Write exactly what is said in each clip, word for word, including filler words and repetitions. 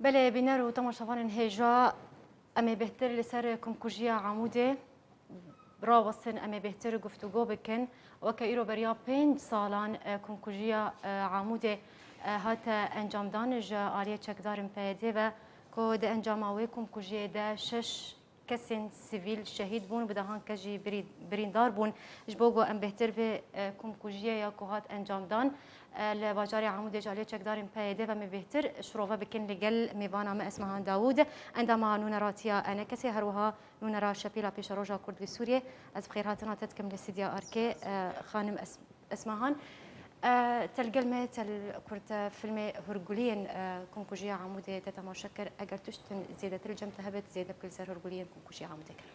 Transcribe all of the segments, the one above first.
Belê, bîner û temaşevanên hêja, em ê bêhtir li ser komkujiya Amûdê rawestin, em ê bêhtir guftûgo bikin. Weke îro beriya pênc salan, e, komkujiya, e, Amûdê, e, hate encamdan ji aliyê çekdarên P Y D ve, ku di encama wê komkujiyê de şeş kesên sivîl şehîd bûn, bi dehan kes jî birî-, birîndar bûn. Ji bo ku em bêhtir vê, e, komkujiyê ya ku hat encamdan, e, li bajarê Amûdê ji aliyê çekdarên P Y D ve me bêhtir şirove bikin li gel mêvana me Esmehan Dawûd, endama nûneratiya ENKSê, her wiha nûnera Şepîla Pêşeroja Kurd li Sûriyê. Ez bi xêrhatina te dikim li stûdya Arkê, e, xanim Es-, Esmehan. E, te li gel me, te li kurte filmê Hurguliyên, e, Komkujiya Amûdê te temaşe kir. Eger tiştin zêdetir li cem te hebit, zêde bike li ser Hurguliyên Komkujiya Amûdê kir.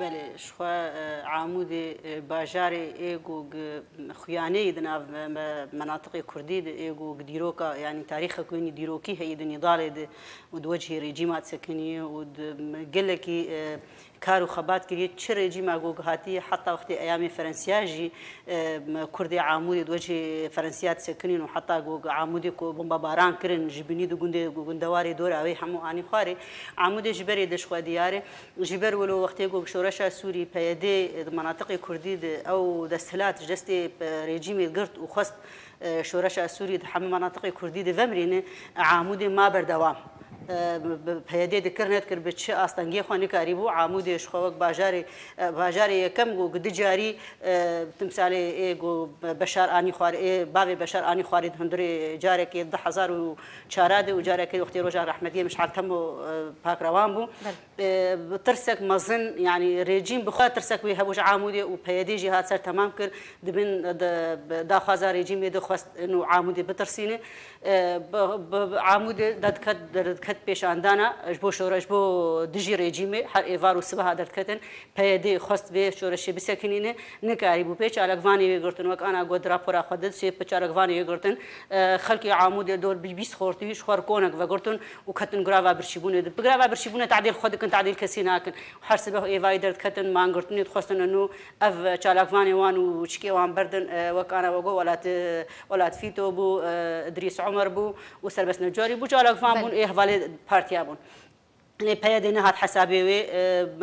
Belê, ji xwe, e, Amûdê, e, bajarê ê ku gi-, xuyaneyî di nav me, me, menatiqê kurdî de ê ku gi dîroka, yanî tarîxek wî dîrokî heyî di Nîdalê de û di wecihê rejîma disekinî û di gelekî, e, kar û xebat kiriye. Çi rejîma ku hatiye heta wextê eyamê Ferensiya jî, e, me, Kurdê Amûdê di wecihê Ferensiya disekinîn û heta ku Amûdê ku bombabaran kirin, ji bînî di gundê, gundewarê dora wê hemû anî xwarê. Amûdê ji berê de ji xwe diyar e. Ji ber wilo wextê ku şoreşa Sûrî, P Y D, di menatiqê Kurdî de ew desthilat ji destê, e, rejîmê girt û xwest, e, şoreşa Sûrî di hemû menatiqê Kurdî de vemirîne, Amûdê ma berdewam. E, bi, bi P Y D dikir nedikir bi çi astengiyê xwe nikarîbû Amûdê ji xwe wek bajarê, e, bajarê yekem ku di carî, e, timsalê ê ku Beşar anî xwarê, ê bavê Beşar anî xwarê di hundirê carekê di hezar û çara de û carekê wextê roja rehmetiyê Mişal Temo, e, pak rewan bû. Belê. E, bi tirsek mezin, yanî rejîm bi xwe tirsek wê hebû ji Amûdê û P Y D jî hat ser temam kir, di bin de, daxwaza rejîmê de xwest û Amûdê bitirsîne. E, bi, bi, bi Amûdê derdiket, derdiket pêşandana ji bo şoreş, ji bo dijî rejîmê her êvar û sibeha derdiketin. P Y D xwest vê şoreşê bisekinîne, nikarîbû pê çalakvanê wê girtin, wek ana got rapora xwe de sê bi çalakvanê wê girtin. E, xelkê Amûdê dor bi bîst xortî ji xwe re konek vegirtin û ketin girava birçîbûnê de. Bi girava birçîbûnê tadîl xwe dikin, tadîl kesî nakin. Her sibeh êvarî derdiketin, mangirtinê dixwestin û ev çalakvanê wan û çikê wan berdin, e, wek ana we got welat, e, welat Fîto bû, e, Idrîs Omer bû û Serbest Necarî bû, çalakvan Belê. bûn, ê hevalê partiya bûn. Lê P Y D nehat hesabê wê,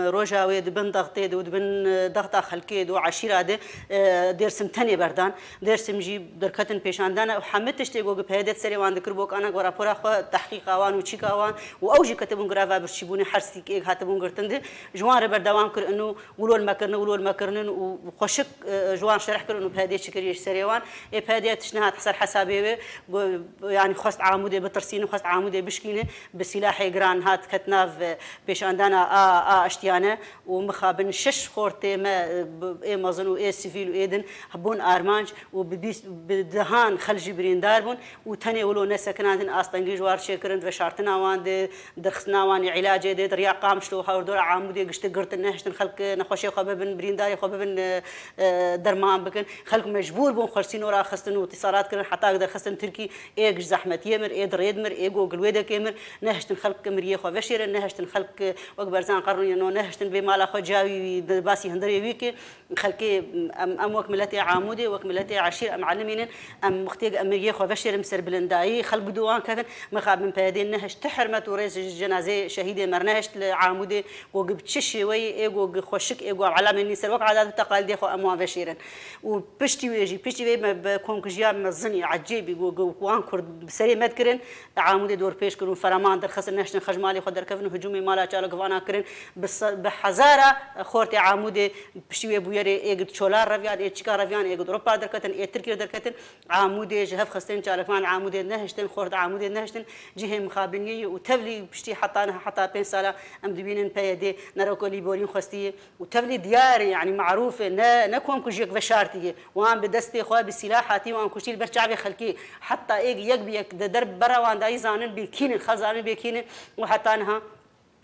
e, roja wê di bin dextê de û di bin, e, dexta xelkê de û eşîra de, e, Dêrsim tenê berdan. Dêrsim jî derketin pêşandana û hemî tiştê ku P Y D di serê wan dikir bo kana ku rapora xwe, tehqîqa wan û çîka wan û ew jî ketibûn girava birçîbûnê her sîkê hatibûn girtin de ji wan re berdewam kir û wilo li me kirine, wilo li me kirinin û xweşik, e, ji wan şerh kirin û P Y D çi kiriye ji serê wan. Ê P Y D tişt nehat ser hesabê wê, got, yanî xwest Amûdê bitirsîne, xwest Amûdê bişkîne. Bi sîlahê giran hat ket nav, e, pêşandana a, a eştiyane û mixabin şeş xortê me, e, bi, ê mezin û ê sivîl û ê din bûn armanc û bi bîst, bi dehan xelk jî birîndar bûn û tenê wilo nesekinandin, astengî ji wan çêkirin, veşartina wan de, derxistina wan ê îlacê de, di riya Qamişlo, hewrdora Amûdê giştî girtin, nehiştin xelk nexweşê xwe bibin, birîndarê xwe bibin, e, e, derman bikin. Xelk mecbûr bûn xwersîno raxistin û îtîsalat kirin, heta derxistin Tirkî. Ê ji zehmetiyê mir, ê di rê de mir, ê go gilwêdekê mir, nehiştin xelk miriyê xwe veşêrin, nehiştin xelk wek Berzan Qerrûnî no, nehiştin vê mala xwe cawî wî, di basî hundirê wî ke xelkê em, em wek miletê Amûdê, wek miletê eşîr em elimînin, em wextê em miriyê xwe veşêrin bi ser bilindayî, xelk bi dû wan kevin, mixabin P Y D nehişt ti hurmet û rêz ji cenazê şehîdê me nehişt li Amûdê, go gi bi çi şêweyî, ê go gi xweşik, ê go elamên nî ser wek adat û teqalîdê xwe em wan veşêrin. Û piştî wê jî, piştî vê me bi komkujiya mezinî, ecêbî, ku, ku wan Kurd bi serê me dikirin, Amûdê dorpêç kirin û fereman derxistin, nehiştin xwe ji malê xwe derkevin û hicûmê mala çalakvana kirin. Bi se-, bi hezara xortê Amûdê piştî wê bûyerê ê gid çolar reviyan, ê çika reviyan, ê gid Ewropa derketin, ê Tirkiye derketin. Amûdê ji hev xistin, çalakvan Amûdê nehiştin, xort Amûdê nehiştin, cihê mixabiniyê ye û tevlî piştî heta niha, heta pênc sala em dibînin P Y D nereko lîborîn xwestiye. Û tevlî diyar e, yanî marûf e, ne, ne komkujiyek veşartî ye. Wan bi destê xwe, bi sîlah hatî wan kuştî li ber çavê xelkê. Heta êk yek bi yek di der bera wan dayî zanin bê kî ne, xelk zanin bê kî ne. Û heta niha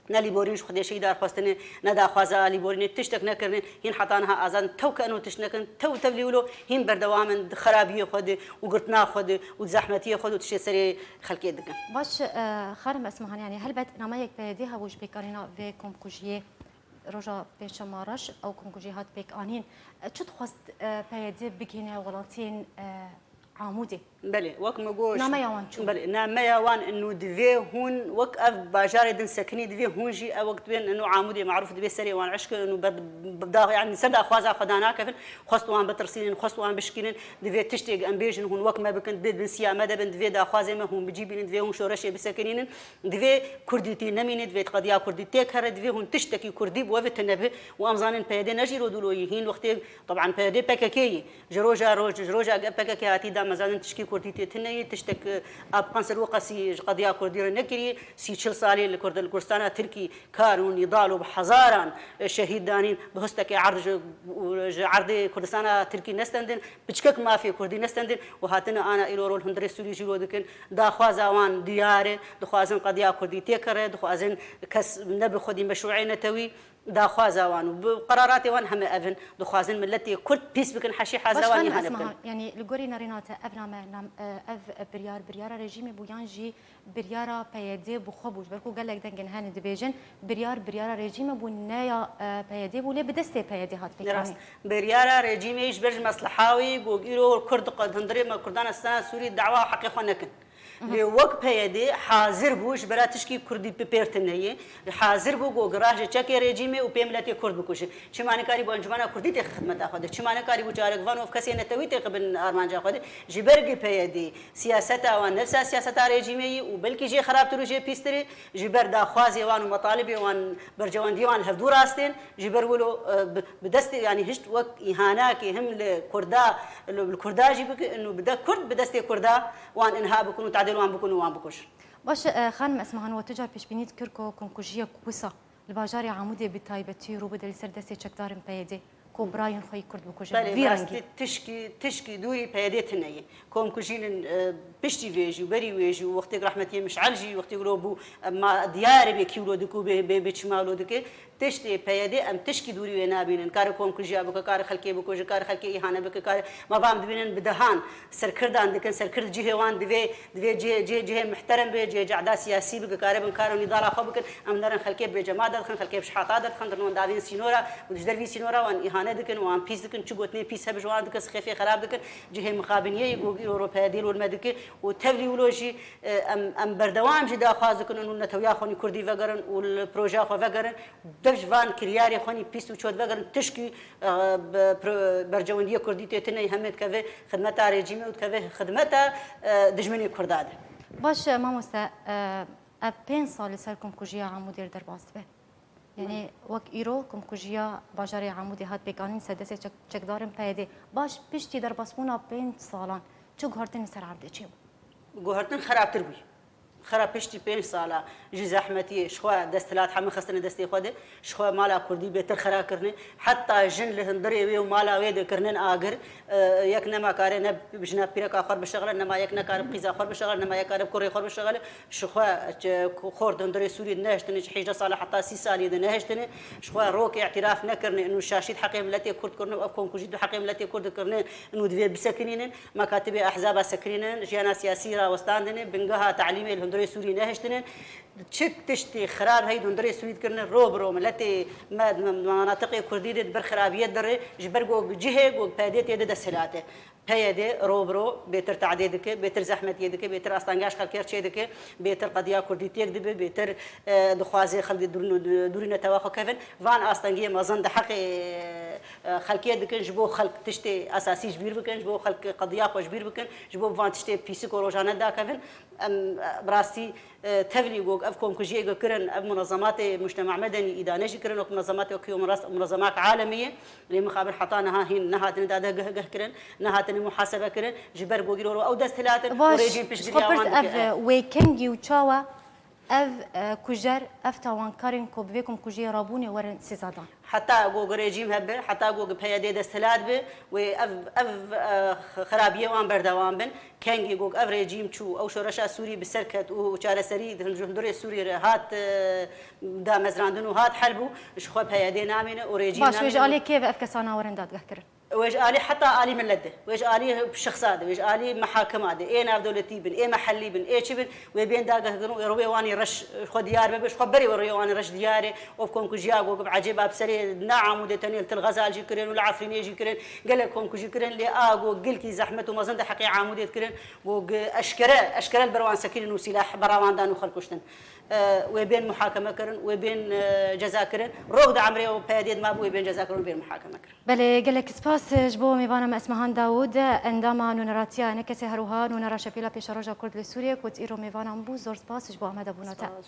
ne lîborîn ji Xwedê şehîdar xwestine, ne daxwaza lîborînê tiştek nekirine. Hîn heta niha azad in. Tew ke eno tişt nekin, tew tevlî wilo hîn berdewam in di xerabiyê xwe de û girtina xwe de û di zehmetiyê xwe de û tiştê serê xelkê dikin. Baş, e, xanim Esmehan, yanî helbet nameyek P Y D hebû ji pêkanîna vê komkujiyê. Roja pêşema reş ew komkujî hat pêk anîn. Çi dixwest, e, P Y D bigihîne welatiyên, e, Amûdê? Belê, wek me got. Nameya wan çû. Belê, nameya wan inu divê hûn wek ev bajarê din sekinî, divê hûn jî ew wek dibên inu Amûdê marûf dibê serê wan eşk inu ber, da, yani ser daxwaza xwe da nakevin, xwest wan bitirsînin, xwest wan bişkînin, divê tiştêk em bêjin hûn wek me bikin, di bin siya me de bin, divê daxwazê me hûn bicî bînin, divê hûn şoreşê bisekinînin, divê kurdîtî nemîne, divê qediya kurdî têk here, divê hûn tiştekî kurdî bi we ve tune bi û em zanin P Y D ne jî rodûloyî hîn wextê, teban P Y D P K K yî. Ji roja roj, ji roja ge P K K hatî damezandin tişkî kurdî tê tune ye, tiştek, e, a bi qenser û qesî ji qediya kurdî re nekiriye. Sî çil salê li Kurd-, li Kurdistana Tirkî kar û nîdal û bi hezaran, e, şehîd danîn, bi histekê erd ji, û ji erdê Kurdistana Tirkî nestendin, piçkek mafê kurdî nestendin û hatine ana îro rol hundirê Sûrî jî ro dikin. Daxwaza wan diyar e, dixwazin qediya kurdî têkere, dixwazin kes nebe xwedî meşrûê netewî. Daxwaza wan û bi qeraratê wan heme ev in. Dixwazin miletê Kurd pîs bikin, heşî hazira wan îhane bikin. Baş, xanim Esmahan, yanî li gorî nerîna te ev name, nam-, e, ev biryar, biryara rejîmê bû yan jî biryara P Y D bi xwe bû? Ji ber ku gelek dengên hene dibêjin, biryar, biryara rejîmê bû, ne ya, e, P Y D bû, lê bi destê P Y D hat pêkanîn. Rast. Biryara rejîmê ji ber ji mesleha wî got îro Kurd qed hundirê me Kurdana Sûrî dawa heqê xwe nekin. Lê wek P Y D hazir bû ji bera tişkî kurdî bi pêr tune ye. Hazir bû ku girah ji çekê rejîmê û pê miletê kurd bikuje. Çima nikarî bû encûmena kurdî têxe xidmeta xwe de? Çima nikarî bû carek van û ev kesê netewî têxe bin armanca xwe de? Ji ber ku P Y D siyaseta wan nefsa siyaseta rejîmê ye û belkî jê xerabtir û jê pîstir e, ji ber daxwazê wan û metalibê wan, bercewendiyê wan li hevdû rastên, ji ber wilo, e, bi, bi destê, yanî hişt wek îhanakê him li kurda, li, li kurda jî bike, û bi de kurd bi destê kurda wan inha bikin û tadêl wan bikin û wan bikujin. Baş e, xanim Esmahan, we tu car pêşbînî dikir ku komkujiya wisa li bajarê Amûdê bi taybetî rû bide li ser destê çekdarên P Y D, ku birayên xwe yî kurd bikujin? Belê, vî rengî. Rastî tişkî, tişkî dûrî P Y D tune ye. Komkujînin, e, piştî vê jî û berî wê jî û wextê ku rehmetiyê Mişel jî wextê ku lo bû, e, ma diyar bê kî wilo dike û bê, bê, bê çima wilo dike. Tiştê P Y D em tişkî dûrî wê nabînin. Kare komkujiya bike, kare xelkê bikuje, kare xelkê îhane bike, kare, ma va em dibînin bi dehan serkirdan dikin, serkird cihê wan divê, divê cihê, cihê, cihê muhterem be, cihê cehda siyasî be, karibin kar û nîdala xwe bikin. Em nerin xelkê bi cema derdixin, xelkê bi şihata derdixin, dirin wan davên sînora û ji dervî sînora wan îhane dikin, wan pîs dikin, çi gotinê pîs hebe ji wan dikin, sixêfê xerab dikin. Cihê mixabiniyê yê gogî ro ro P Y D lol me dike û tevlî wilo jî, e, em, em berdewam jî daxwaz dikin û netewiya xwe nî kurdî vegerin û li projeya xwe vegerin. Dev ji van kiryarê xwe nî pîs û çot vegerin, tişkî, e, bi pro-, bercewendiyê kurdî tê tune, hemê dikeve xidmeta rejîmê û dikeve xidmeta, e, dijminê kurda de. Baş e, mamoste, e, ev pênc sal li ser komkujiya Amûdê li derbas dibe. Yanî wek îro komkujiya bajarê Amûdê hat pêkanîn ser destê çek-, çekdarên P Y D. Baş piştî derbasbûna pênc salan çi guhertinê ser erdê çêbû? Guhertin xerabtir bû. Xera piştî pênc sala ji zehmetiyê, ji xwe desthilat hemû xistine destê xwe de, ji xwe mala kurdî bêtir xera kirine. Heta jin li hundirê wê û mala wê de kirinin agir. E, yek nema kare ne bi jina pîreka xwe bişexile, nema yek nekare bi qîza xwe bişexile, nema yek kare bi kurê xwe bişexile. Ji xwe, e, xort hundirê Sûrî de nehiştine, ji hejdeh sala heta sî salî de nehiştine. Ji xwe rokê îtiraf nekirine, û şaşît heqê miletê kurd kirine û ev komkujî du heqê miletê kurd kirine, û divê bisekinînin. Mekatibê ehzaba sekinînin, jiyana siyasî rawestandine, bingeha te'lîmê li hundirê Sûrî nehiştine. Çi tiştê xirab heyî di hundirê Sûrî dikirine, ro bi ro miletê me, me, menatiqê kurdî de di ber xirabiyê dirê, ji ber ku cihê ku P Y D tê de desthilat e. P Y D ro bi ro bêtir tadê dike, bêtir zehmetiyê dike, bêtir astangiya ji xelkê re çê dike, bêtir qediya kurdî têk dibe, bêtir, e, dixwaze xelk di dûr-, dûrî netewa xwe kevin. Van astengiyê mezin di heqê, e, xelkê dikin, ji bo xelk tiştê esasî ji bîr bikin, ji bo xelk qediya xwe ji bîr bikin, ji bo van tiştê pîsik û rojane dakevin. Em, e, bi rastî, e, tevlî gog ev komkujiyê go kirin, ev munezematê mujtema medenî îdane jî kirin, wek munezematê wek munezemak alemî ye. Lê mixabin heta niha hîn nehatine dadegeh geh kirin, nehatine muhasebe kirin. Ji ber gogî ro ew dest hilatin û rêcîn piştgiriya wan dike. Baş, ji xwe pirs ev, e, wê kengî û çawa? Ev, e, kujer, ev tawankarên ku bi vê komkujiyê rabûnê werin sizadan. Heta ku rejîm hebe, heta ku P Y D desthilat be, wê ev, ev, e, xirabiyê wan berdewam bin. Kengî ku ev rejîm çû, ew şoreşa Sûrî bi ser ket û çareserî di hundirê Sûrî re hat, e, damezrandin û hat hel bû, ji xwe P Y D namîne û rejîm namîne. Baş, wê ji alê kê ve ev kesana werin dadgehkirin? Wê ji alî heta alî milet de, wê ji alî şexsa de, wê ji alî mehakima de, ê navdewletî bin, ê mehellî bin, ê çi bin, wê bên dagehkirin, wê rûyê wan ê reş xwe diyar bibe, ji xwe berê wê rûyê wan ê reş diyar e. Ev komkujiya ku bi ecêba bi serê ne Amûdê tenê li Til Xezal jî kirin û li Efrînê jî kirin, gelek komkujî kirin, lê a ku gilkî zehmet û mezin de heqê Amûdê dikirin, ku gi-, eşkere, eşkere li ber wan sekînin û sîlah bera wan dan û xelk kuştin. E, wê bên muhakeme kirin, wê bên, e, ceza kirin. Rok di emrê û P Y D'ê de mabû, wê bên ceza kirin û bên muhakeme kirin. Belê, gelek spas ji bo mêvana me Esmehan Dawûd, endama Nûneratiya Enekesê, her wiha Nûnera Şepêla Pêşeroja Kurd li Sûriyê, ku îro mêvanan bû. Zor spas ji bo amadebûna te. Spas.